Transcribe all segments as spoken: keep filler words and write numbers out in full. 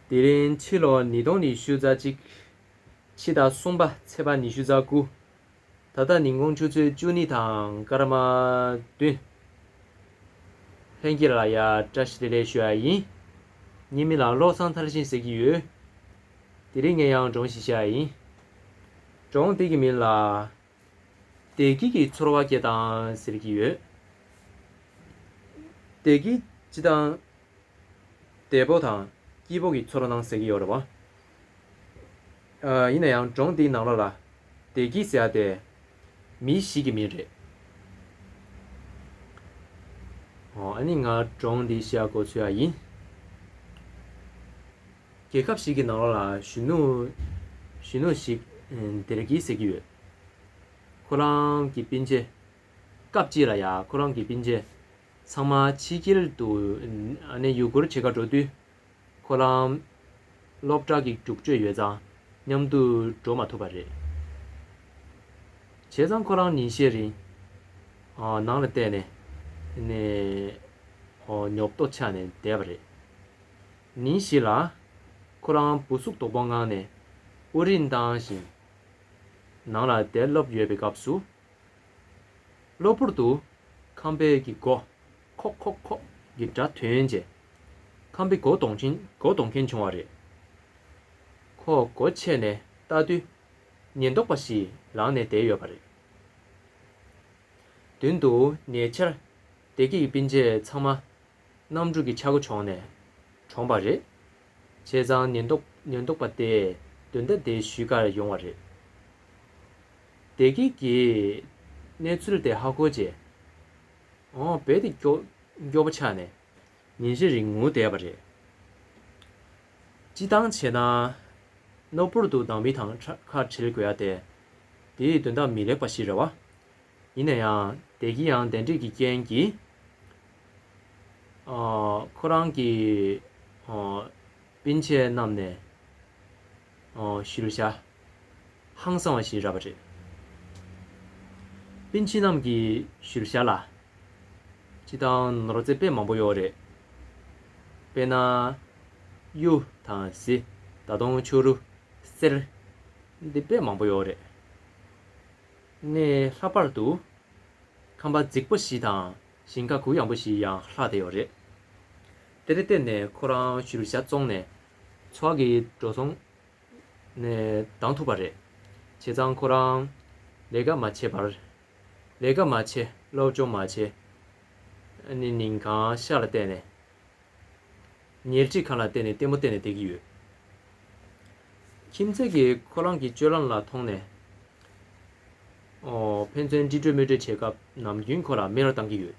དེ་རིང་ཕྱི་ལོ་ཉིས་སྟོང་ཉི་ཤུ་རྩ་གཅིག་ཕྱི་ཟླ་གསུམ་པ་ཚེས་པ་ཉི་ཤུ་རྩ་དགུ། ད་ལྟ་ཉིན་གུང་ཆུ་ཚོད་བཅུ་གཉིས་དང་སྐར་མ་བདུན། ལྷན་རྒྱས་ལ་ཡང་བཀྲ་ཤིས་བདེ་ལེགས་ཞུ་ཡ་ཡིན། ངའི་མིང་ལ་བློ་བཟང་མཐར་ཕྱིན་ཟེར་གྱི་ཡོད། དེ་རིང་ངས་ཡང་སྒྲུང་ཞིག་བཤད་ཡ་ཡིན། སྒྲུང་འདི་གི་མིང་ལ། བདེ་སྐྱིད་ཀྱི་ཚོར་བ་སྐྱེ་སྟངས་ཟེར་གྱི་ཡོད། བདེ་སྐྱིད་སྤྱི་དང་། བདེ་པོ་དང་སྐྱིད་པོ་གི་ཚོར་སྣང་ཟེར་གྱི་ཡོད་རེད་བ། ཨ། ཡིན་ན་ཡང་སྒྲུང་འདིའི་ནང་ལོགས་ལ་བདེ་སྐྱིད་ཟེར་ཡ་དེ་མི་ཞིག་གི་མིང་རེད། ཨོ། ཨ་ནི་ང་སྒྲུང་འདི་བཤད་འགོ་ཚུགས་ཡ་ཡིན། རྒྱལ་ཁབ་ཞིག་གི་ནང་ལོགས་ལ་གཞོན་ནུ། གཞོན་ནུ་ཞིག་བདེ་སྐྱིད་ཟེར་གྱི་ཡོད། ཁོ་རང་གི་སྤུན་མཆེད། སྐབས་གཅིག་ལ་ཡ་ཁོ་རང་གི་སྤུན་མཆེད་ཚང་མ་ཕྱི་རྒྱལ་དུ་ཨ་ནི་ཡུལ་སྐོར་བྱེད་ག་འགྲོ་དུས། ཁོ་རང་སློབ་གྲྭ་གི་རྒྱུགས་སྤྲོད་ཡོད་ཙང་མཉམ་དུ་འགྲོ་མ་ཐུབ་པ་རེད། བྱས་ཙང་ཁོ་རང་ཉིན་ཤས་རིང་ཨ་ནང་ལ་བསྡད་ནས་ནས་ཨོ་ཉོབ་ཏོ་ཆགས་ནས་བསྡད་པ་རེད། ཉིན་ཞིག་ལ་ཁོ་རང་བུ་གཟུགས་དོག་པོ་ངང་ནས་དབུགས་རིང་བཏང་ཞིང་ནང་ལ་བསྡད་ལོབས་ཡོད་པའི་སྐབས་སུ། གློ་བུར་དུ་ཁང་པའི་གི་སྒོ་ཁོག་ཁོག་ཁོག་གི་སྒྲ་ཐོན་རྗེས། ཁང་པའི་སྒོ་རྡུང་མཁན་སྒོ་རྡུང་མཁན་བྱུང་བ་རེད། ཁོ་སྒོ་ཕྱེ་ནས་ལྟ་དུས་ཉེན་རྟོག་པ་ཞིག་ལངས་ནས་བསྡད་ཡོད་པ་རེད། མདུན་དུ་ཉེ་ཆར་བདེ་སྐྱིད་ཀྱི་སྤུན་མཆེད་ཚང་མ་གནམ་གྲུ་གི་ཆག་སྒོ་བྱུང་ནས་གྲོངས་པ་རེད། བྱས་ཙང་ཉེན་རྟོག་ཉེན་རྟོག་པ་དེས་དོན་དག་དེ་ཞུ་གར་ཡོང་བ་རེད། བདེ་སྐྱིད་ཀྱིས་གནས་ཚུལ་དེ་ཧ་གོ་རྗེས། ཨོ། རྦད་དེ་སྐྱོ་སྐྱོ་པོ་ཆགས་ནས་ཉིན་ཤས་རིང་ངུ་བསྡད་པ་རེད། སྤྱིར་བཏང་བྱས་ན། གློ་བུར་དུ་ནང་མི་དང་ཁ་བྲལ་དགོས་ཡ་དེ། དེའི་དོན་དག་མི་ལེགས་པ་ཞིག་རེད་བ། ཡིན་ན་ཡང་བདེ་སྐྱིད་ཡང་དེ་འདྲས་ཀྱི་རྐྱེན་གྱིས། ཨ། ཁོ་རང་གི་ཨ་སྤུན་མཆེད་རྣམས་ནས་ཨ་གཞུལ་བྱ་ཧང་སང་བ་ཞིག་རག་པ་རེད། སྤུན་མཆེད་རྣམས་ཀྱི་གཞུལ་བྱ་ལ་སྤྱིར་བཏང་ནོར་རྫས་དཔེ་མང་པོ་ཡོད་རེད། དཔེར་ན། གཡུ་དང་གཟི། ད་དུང་བྱུ་རུ། གསེར། འདི་དཔེ་མང་པོ་ཡོད་རེད། ནས་ལྷག་པར་དུ། ཁང་པ་རྫིག་པོ་ཞིག་དང་ཞིང་ཁ་གུ་ཡངས་པོ་ཞིག་ཡང་ལྷག་བསྡད་ཡོད་རེད། དེ་ལ་བརྟེན་ནས་ཁོ་རང་གཞུལ་བྱ་བཙོངས་ནས་འཚོ་བ་གི་འགྲོ་སོང་ནས་འདང་ཐུབ་པ་རེད། བྱས་ཙང་ཁོ་རང་ལས་ཀ་མ་བྱས་པར། ལས་ཀ་མ་བྱེད། སློབ་སྦྱོང་མ་བྱེད། ཨ་ནི་ཉིན་གང་ཤར་ལ་བལྟས་ནས། ཉལ་ཁྲི་ཁང་ལ་བལྟས་ནས་ལྟད་མོ་བལྟས་ནས་བསྡད་ཀྱི་ཡོད། ཁྱིམ་མཚེས་ཀྱིས་ཁོ་རང་གི་སྤྱོད་ལམ་ལ་མཐོང་ནས། ཨོ། ཕན་ཚུན་དཀྲིས་དཀྲོལ་དམོད་དཀྲོལ་བྱེད་སྐབས་ནམ་རྒྱུན་ཁོ་ལ་སྨད་ར་བཏང་གི་ཡོད།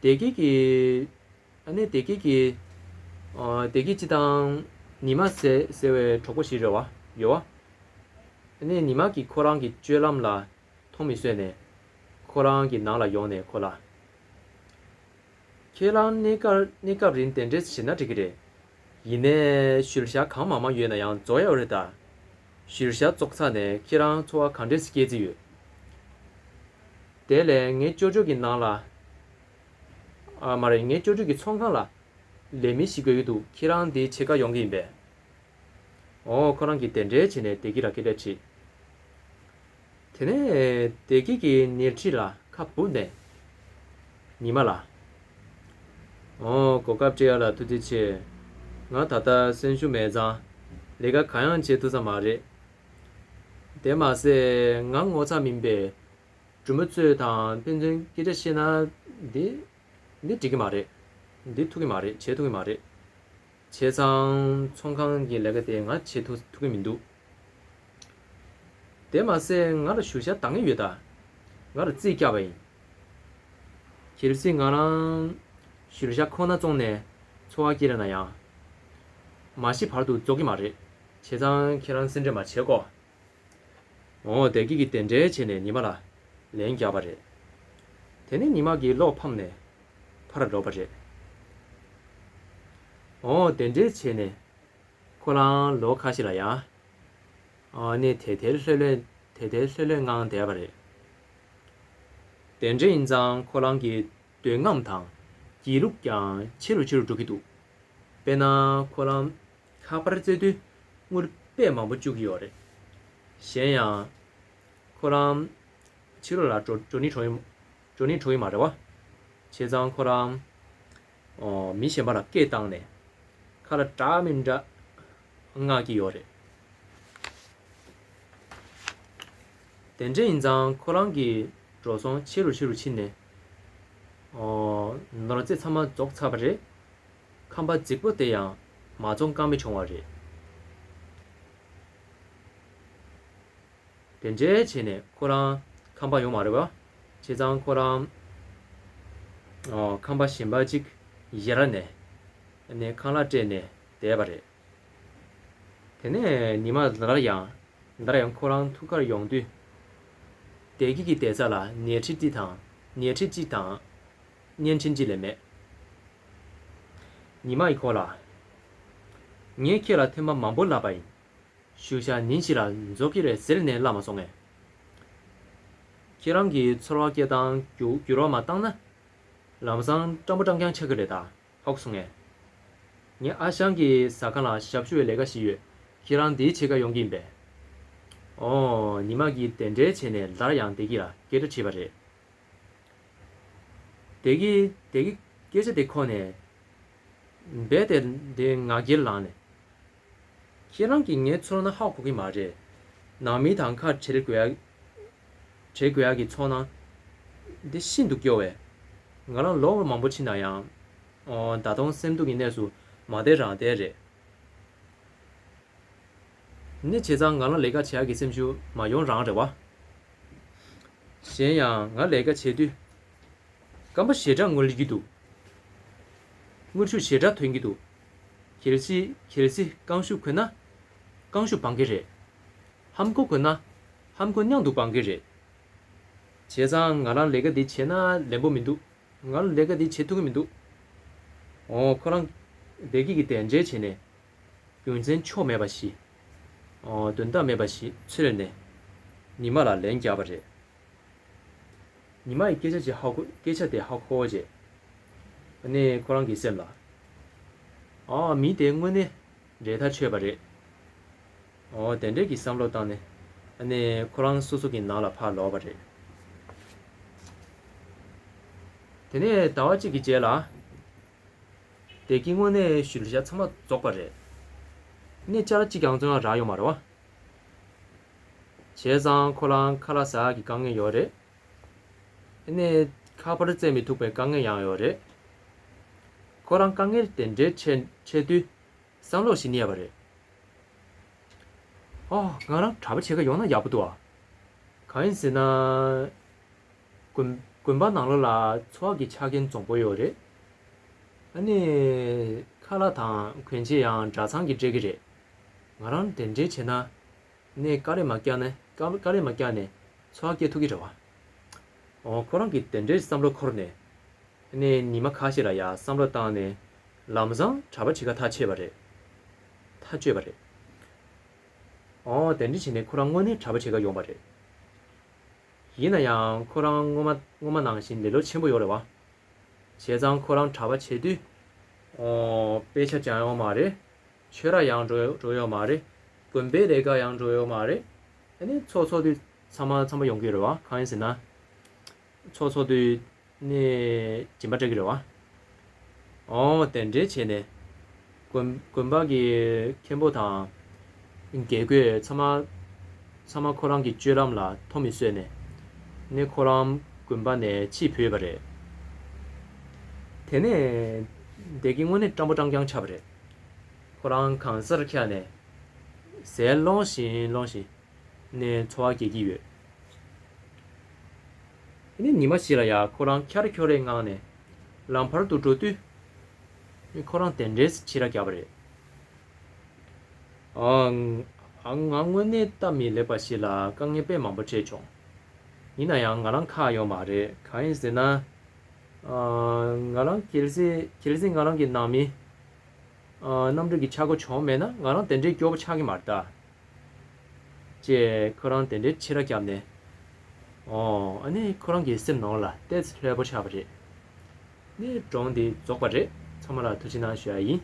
བདེ་སྐྱིད་ཀྱིས། ཨ་ནི་བདེ་སྐྱིད་ཀྱིས། ཨོ། བདེ་སྐྱིད་སྤྱིར་བཏང་ཉི་མ་ཟེར་ཟེར་བའི་གྲོགས་པོ་ཞིག་རེད་བ། ཡོད་བ། ཨ་ནི་ཉི་མ་གིས་ཁོ་རང་གི་སྤྱོད་ལམ་ལ་མཐོང་མི་བཟོད་ནས། ཁོ་རང་གི་ནང་ལ་ཡོང་ནས་ཁོ་ལ། ཁྱེད་རང་གནས་སྐབས་གནས་སྐབས་རིང་དེ་འདྲས་བྱེད་ན་འགྲིག་གི་རེད། ཡིན་ནའི་གཞུལ་བྱ་གང་མང་མང་ཡོད་ན་ཡང་རྫོགས་ཡོད་རེད་ད། གཞུལ་བྱ་བཙོག་ཚར་ནས་ཁྱེད་རང་འཚོ་བ་གང་འདྲས་སྐྱེལ་རྩིས་ཡོད། དེ་ལས་ངའི་ཅོ་ཅོ་གི་ནང་ལ། ཨ་མ་རེད། ངའི་ཅོ་ཅོ་གི་ཚོང་ཁང་ལ་ལས་མི་ཞིག་དགོས་ཀྱི་འདུག་ཁྱེད་རང་འདི་བྱེད་ག་ཡོང་གི་ཡིན་པས། ཨོ། ཁོ་རང་གིས་དེ་འདྲའི་བྱས་ནས་བདེ་སྐྱིད་ལ་སྐད་ཆ་དྲིས། དེ་ནས་བདེ་སྐྱིད་ཀྱིས་ཉལ་ཁྲི་ལ་ཁ་སྦུབ་ནས། ཉི་མ་ལ། ཨོ། གོ་སྐབས་སྤྲད་ཡ་ལ་ཐུགས་རྗེ་ཆེ། ང་ད་ལྟ་སེམས་ཤུགས་མེད་ཙང་ལས་ཀ་གང་ཡང་བྱེད་ཐུབ་ས་མ་རེད། དེ་མ་ཟད་ང་ངོ་ཚ་མིན་པས། གྲོགས་མོ་ཚོས་དང་ཕན་ཚུན་སྐད་ཆ་བཤད་ན་འདི། འདི་འགྲིག་གི་མ་རེད། འདི་ཐུབ་ཀྱི་མ་རེད། བྱེད་ཐུབ་ཀྱི་མ་རེད། བྱས་ཙང་ཚོང་ཁང་གི་ལས་ཀ་དེ་ང་བྱེད་ཐུབ་ཐུབ་ཀྱི་མི་འདུག་དེ་མ་ཟད་ང་ལ་གཞུལ་བྱ་འདང་གི་ཡོད་ད། ང་ལ་རྩིས་བཀྱག་པ་ཡིན། གལ་སྲིད་ང་རང་གཞུལ་བྱ་ཁོ་ན་བཙོངས་ནས་འཚོ་བ་སྐྱེལ་ན་ཡང་། མ་ཤི་བར་དུ་རྫོགས་ཀྱི་མ་རེད། བྱས་ཙང་ཁྱེད་རང་སེམས་ཁྲལ་མ་བྱེད་གོ། འོ། བདེ་སྐྱིད་ཀྱིས་དེ་འདྲའི་བྱས་ནས་ཉི་མ་ལ་ལན་བརྒྱབ་པ་རེད། དེ་ནས་ཉི་མ་གིས་བློ་ཕམ་ནས་ཕར་ལོག་པ་རེད། འོ། དེ་འདྲའི་བྱས་ནས་ཁོ་རང་ལོ་ཁ་ཤས་ལ་ཡང་ཨ་ནི་དལ་དལ་ལྷོད་ལྷོད་དལ་དལ་ལྷོད་ལྷོད་ངང་བསྡད་པ་རེད། དེ་འདྲ་ཡིན་ཙང་ཁོ་རང་གི་འདོད་རྔམ་དང་སྒྱིད་ལུག་ཀྱང་ཆེ་རུ་ཆེ་རུ་འགྲོ་གི་འདུག་དཔེར་ན་ཁོ་རང་ཁ་པར་རྩེ་དུས་དངུལ་དཔེ་མང་པོ་བཅུག་གི་ཡོད་རེད། གཞན་ཡང་ཁོ་རང་ཕྱི་ལོགས་ལ་འགྲོ་འགྲོ་ནི་འགྲོ་ཡི་འགྲོ་ནི་འགྲོ་ཡི་མ་རེད་བ། བྱས་ཙང་ཁོ་རང་ཨོ་མི་གཞན་པ་ལ་སྐད་བཏང་ནས་ཁ་ལག་འདྲ་མི་འདྲ་མངགས་ཀྱི་ཡོད་རེད། དེ་འདྲ་ཡིན་ཙང་ཁོ་རང་གི་འགྲོ་སོང་ཆེ་རུ་ཆེ་རུ་ཕྱིན་ནས་ཨོ་ནོར་རྩིས་ཚང་མ་རྫོགས་ཚར་བ་རེད། ཁང་པ་རྫིག་པོ་དེ་ཡང་མ་བཙོང་ཀ་མེད་བྱུང་བ་རེད། དེ་འདྲའི་བྱས་ནས་ཁོ་རང་ཁང་པ་ཡོད་མ་རེད་བ། བྱས་ཙང་ཁོ་རང་ཨོ་ཁང་པ་གཞན་པ་ཅིག་ཡར་ནས་ནས་ཁང་གླ་སྤྲད་ནས་བསྡད་པ་རེད། དེ་ནས་ཉི་མ་ལར་ཡང་ལར་ཡང་ཁོ་རང་ཐུག་གར་ཡོང་དུས། བདེ་སྐྱིད་ཀྱི་བསྡད་ས་ལ་ཉལ་ཁྲི་གཅིག་དང་ཉལ་ཁྲི་གཅིག་དང་བརྙན་འཕྲིན་གཅིག་ལས་མེད། ཉི་མ་ཡིས་ཁོ་ལ། ངས་ཁྱེད་ལ་ཐེངས་མ་མང་པོ་ལབ་པ་ཡིན། བཞུགས་ཤག་ཉིན་ཞིག་ལ་རྫོགས་ཀྱི་རེད་ཟེར་ནས་ལབ་མ་སོང་ངས། ཁྱེད་རང་གི་ཚོར་བ་སྐྱེ་སྟངས་འགྱུར་འགྱུར་བ་མ་བཏང་ན། ལམ་སང་སྤྲང་པོ་སྤྲང་རྐྱང་ཆགས་ཀྱི་རེད་ད། ཧོག་སོང་ངས། ངས་ཨ་ཞང་གི་ཟ་ཁང་ལ་ཞབས་ཞུ་བའི་ལས་ཀ་ཞིག་ཡོད། ཁྱེད་རང་འདིའི་ཕྱེད་ཀ་ཡོང་གི་ཡིན་པས། ཨོ། ཉི་མ་གིས་དེ་འདྲའི་བྱས་ནས་ལར་ཡང་བདེ་སྐྱིད་ལ་སྐད་ཆ་དྲིས་པ་རེད། བདེ་སྐྱིད་བདེ་སྐྱིད་སྐད་ཆ་དེ་གོ་ནས། རྦད་དེ་དེ་ང་རྒྱལ་ལངས་ནས། ཁྱེད་རང་གིས་ངའི་ཚོར་སྣང་ཧ་གོ་གི་མ་རེད། ནང་མི་དང་ཁ་བྲལ་དགོས་ཡ། བྲལ་དགོས་ཡ་གི་ཚོར་སྣང་། འདི་ཤིན་ཏུ་སྐྱོ་བས། ང་རང་ལོ་མང་པོ་ཕྱིན་ན་ཡང་། ཨོ་ད་དུང་སེམས་སྡུག་གི་གནས་སུ་མ་བསྡད་རང་བསྡད་རེད། ནི་བྱས་ཙང་ང་རང་ལས་ཀ་བྱེད་ཡ་གི་སེམས་ཤུགས་མ་ཡོང་རང་རེད་བ། གཞན་ཡང་ང་ལས་ཀ་བྱེད་དུས། སྐམ་པ་ཞེ་དྲག་ངོ་ལི་གི་འདུག་དངུལ་ཆུ་ཞེ་དྲག་ཐོན་གྱི་འདུག་གལ་སྲིད་གལ་སྲིད་རྐང་ཤུབས་གོན་ན། རྐང་ཤུབས་སྦང་གི་རེད། ཧམ་གོ་གོན་ན། ཧམ་གོ་མཉམ་དུ་སྦང་གི་རེད། བྱས་ཙང་ང་རང་ལས་ཀ་འདི་བྱས་ན་ལེན་པོ་མི་འདུག་ང་རང་ལས་ཀ་འདི་བྱེད་ཐུབ་ཀྱི་མི་འདུག་ཨོ་ཁོ་རང་བདེ་སྐྱིད་ཀྱི་དེ་འདྲའི་བྱས་ནས། རྒྱུ་མཚན་ཆོ་མེད་པ་ཞིག་ཨོ་དོན་དག་མེད་པ་ཞིག་འཚོལ་ནས། ཉི་མ་ལ་ལན་བརྒྱབ་པ་རེད། ཉི་མ་ཡི་སྐད་ཆ་ཅིག་ཧ་གོ་སྐད་ཆ་དེ་ཧ་གོ་བྱས། ཨ་ནི་ཁོ་རང་གི་སེམས་ལ། ཨ་མི་དེ་དངོས་གནས་འདྲེ་ཐག་ཆོད་པ་རེད། ཨོ་དེ་འདྲས་ཀྱི་བསམ་བློ་བཏང་ནས། ཨ་ནི་ཁོ་རང་སོ་སོ་གི་ནང་ལ་ཕར་ལོག་པ་རེད། དེ་ནས་ཟླ་བ་གཅིག་གི་རྗེས་ལ། བདེ་སྐྱིད་དངོས་གནས་ཞུ་ལ་ཤ་ཚང་མ་རྫོགས་པ་རེད། ནི་ཅ་ལག་གཅིག་ཀྱང་བཙོང་ཡ་རག་ཡོད་མ་རེད་བ། བྱས་ཙང་ཁོ་རང་ཁ་ལག་ཟ་ཡག་གི་དཀའ་ངལ་ཡོད་རེད། ཨ་ནི་ཁ་པར་བཙལ་མི་ཐུབ་པའི་དཀའ་ངལ་ཡང་ཡོད་རེད། ཁོ་རང་དཀའ་ངལ་དེ་འདྲའི་འཕྲད་འཕྲད་དུས་བསམ་བློ་ཞིག་རྙེད་པ་རེད། ཨོ་ང་རང་གྲྭ་པ་བྱེད་ག་ཡོང་ན་ཡག་པོ་འདུག་ཨ། གང་ཡིན་ཟེར་ན། དགོན་དགོན་པ་ནང་ལོགས་ལ་འཚོ་བ་གི་ཆ་རྐྱེན་འཛོམས་པོ་ཡོད་རེད། ཨ་ནི། ཁ་ལག་དང་གོན་ཆས་ཡང་གྲྭ་ཚང་གིས་སྤྲད་ཀྱི་རེད། ང་རང་དེ་འདྲའི་བྱས་ན། ནས་དཀའ་ལས་མ་བརྒྱབ་ནས་དཀའ་དཀའ་ལས་མ་བརྒྱབ་ནས་འཚོ་བ་སྐྱེལ་ཐུབ་ཀྱི་རེད་བ། འོ་ཁོ་རང་གིས་དེ་འདྲའི་བསམ་བློ་འཁོར་ནས། ནས་ཉི་མ་ཁ་ཤས་ལ་ཡ་བསམ་བློ་བཏང་ནས་ལམ་སང་གྲྭ་པ་བྱེད་ག་ཐག་ཆད་པ་རེད། ཐག་གཅོད་པ་རེད། འོ་དེ་འདྲ་བྱས་ནས་ཁོ་རང་དངོས་གནས་གྲྭ་པ་བྱེད་ག་ཡོང་པ་རེད། ཡིན་ན་ཡང་ཁོ་རང་སྔོན་མ་སྔོན་མ་ནང་བཞིན་ལེ་ལོ་ཆེན་པོ་ཡོད་རེད་བ། བྱས་ཙང་ཁོ་རང་གྲྭ་པ་བྱེད་དུས། ཨོ། དཔེ་ཆ་སྦྱང་ཡོད་མ་རེད། ཆོས་ར་ཡང་འགྲོ་འགྲོ་ཡོད་མ་རེད། དགོན་པའི་ལས་ཀ་ཡང་འགྲོ་ཡོད་མ་རེད། ཨ་ནི་ཚོགས་ཚོགས་དུས་ཚང་མ་ཚང་མ་ཡོང་གི་རེད་བ། གང་ཡིན་ཟེར་ན། ཚོགས་ཚོགས་དུས་ནས་སྦྱིན་པ་སྤྲད་ཀྱི་རེད་བ། ཨོ་དེ་འདྲའི་བྱས་ནས། དགོན་དགོན་པ་གི་མཁན་པོ་དང་། དགེ་བསྐོས་ཚང་མ་ཚང་མ་ཁོ་རང་གི་སྤྱོད་ལམ་ལ་མཐོ་མི་བཟོས་ནས། ནས་ཁོ་རང་དགོན་པ་ནས་ཕྱིར་བུད་པ་རེད། དེ་ནས་བདེ་སྐྱིད་དངོས་གནས་སྤྲང་པོ་སྤྲང་རྐྱང་ཆགས་པ་རེད། ཁོ་རང་གང་སར་འཁྱགས་ནས་ཟས་སློང་བཞིན་སློང་བཞིན། ནས་འཚོ་བ་སྐྱེལ་གྱི་ཡོད། ཨ་ནི་ཉི་མ་ཞིག་ལ་ཡ་ཁོ་རང་འཁྱར་འཁྱོར་རེ་ངང་ནས་ལམ་བར་དུ་འགྲོ་དུས། ཁོ་རང་དེ་འདྲའི་ཕྱི་ར་བརྒྱབ་པ་རེད། ཨ། ཨ་ང་དངོས་གནས་སྟབས་མི་ལེགས་པ་ཞིག་ལ་དཀའ་ངལ་དཔེ་མང་པོ་འཕྲད་བྱུང་། ཡིན་ན་ཡང་ང་རང་ཁག་ཡོད་མ་རེད། གང་ཡིན་ཟེར་ན། ཨ། ང་རང་གལ་སྲིད་གལ་སྲིད་ང་རང་གི་ནང་མི། ཨ། གནམ་གྲུ་གི་ཆག་སྒོ་བྱུང་མེད་ན་ང་རང་དེ་འདྲའི་སྐྱོ་པོ་ཆགས་ཀྱི་མ་རེད་ད། ཅེས་ཁོ་རང་དེ་འདྲའི་ཕྱི་ར་བརྒྱབ་ནས། ཨོ། ཨ་ནི་ཁོ་རང་གི་སེམས་ནང་ལ་ཏོག་ཙམ་ལྷོད་པོ་ཆགས་པ་རེད། ནི་སྒྲུང་འདི་རྫོགས་པ་རེད། ཚང་མ་ལ་ཐུགས་རྗེ་གནང་ཞུ་ཡ་ཡིན།